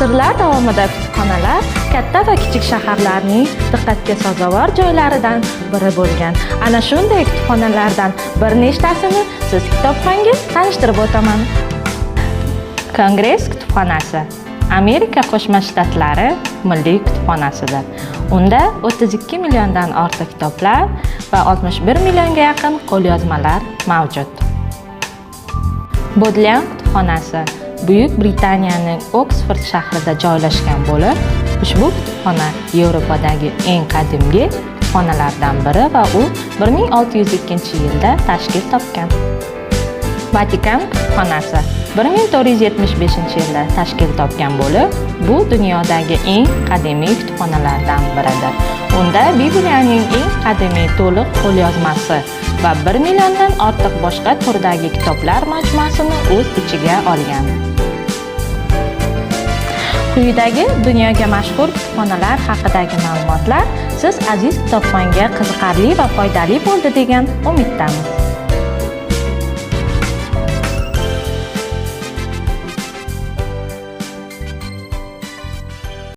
Asrlar davomida kutubxonalar katta va kichik shaharlarning diqqatga sazovor joylaridan biri bo'lgan. Ana shunday kutubxonalardan bir nechtasini siz kitobxonga tanishtirib o'taman. Kongress kutubxonasi Amerika Qo'shma Shtatlari Milliy kutubxonasidir. Unda 32 milliondan ortiq kitoblar va 61 millionga yaqin qo'lyozmalar mavjud. Bodlian kutubxonasi Buyuk Britaniyaning Oksford shahrida joylashgan bo'lib, ushbu kutubxona Yevropadagi eng qadimgi kutubxonalardan biri va u 1602-yilda tashkil topgan. Vatikan kutubxonasi 1475-yilda tashkil topgan bo'lib, bu dunyodagi eng qadimiy kutubxonalardan biridir. Unda Bibliyaning eng qadimiy to'liq qo'lyozmasi va 1 milliondan ortiq boshqa turdagi kitoblar majmuasini o'z ichiga olgan. Quyidagi dunyoga mashhur kutubxonalar haqidagi ma'lumotlar siz aziz kitobxonga qiziqarli va foydali bo'ldi degan umiddamiz.